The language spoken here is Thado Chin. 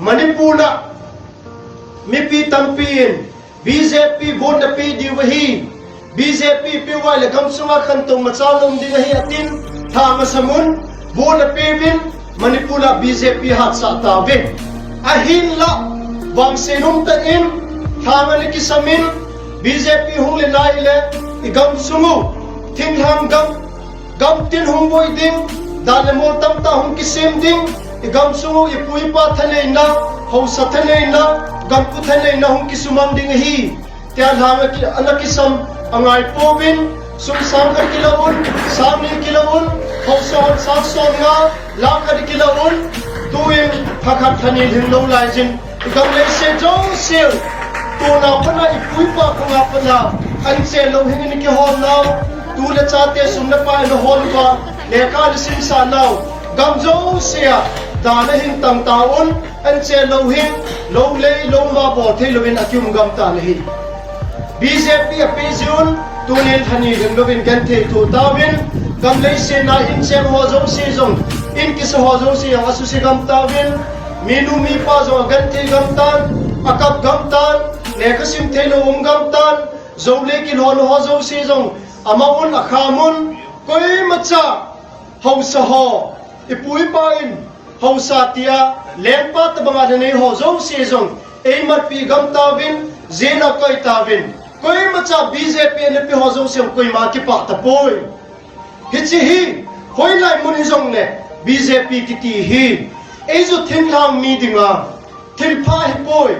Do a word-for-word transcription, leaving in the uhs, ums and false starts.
Manipur a mipi tampi in B J P vote na pe diu ahi. B J P pe uva le gamsunga khantou machal um ding ahi atin, lhang asam un, vote na pe uvin, Manipur a B J P hatsah tauve. Ahinla, vangset um tah in, lhang ana kisam in, B J P hung le nai le, i gamsung u, thinglhang gam, gamtin hung boi ding, dan le mol tamtah hung kisem ding, i gamsung u, i pu i pa thaneina, haosa thaneina, gampu thaneina hung kisumang ding ahi. Tia lhang ana ki-, ana kisam angai pouvin, sum sang khat kila un, sang ni kila un, haosa hon sang som nga, lakh khat kila un, tuin lha khat lha ni lhing lou lai jin, i gam leiset jouse u, tuna pat a i pu i pa kong a pat a, anche lou hing in kihol nau, tu le chate sum le pai na hol uva, lekha le simsah nau, gam jouse a, dan ahin tang tauvin, anche lou hing, lou lei, lou ma bol thei louvin akium gam tan ahi. B J P a pe jiuvin, tunin lha ni lhing louvin genthei to tauvin, gam leiset a in cheng ho jouse jong, in kisa ho jouse jong asuse gam tauvin, minu mipa jong agenthei gam tan, akap gam tan, lekha sim thei lou um gam tan, jou le kilhon ho jouse jong, amang un akham un, koimacha, haosa ho, i pu i pa in, haosa tia, lengpa tabang a na nei ho jouse jong, eimatpi gam tauvin, jin a koi tauvin. Koimacha B J P ana pe ho jouse jong koima kipah tapoi. Hiche hi, hoilai mun hijongle, B J P kiti hi, eiju thinglhang mi dinga, thilpha hipoi.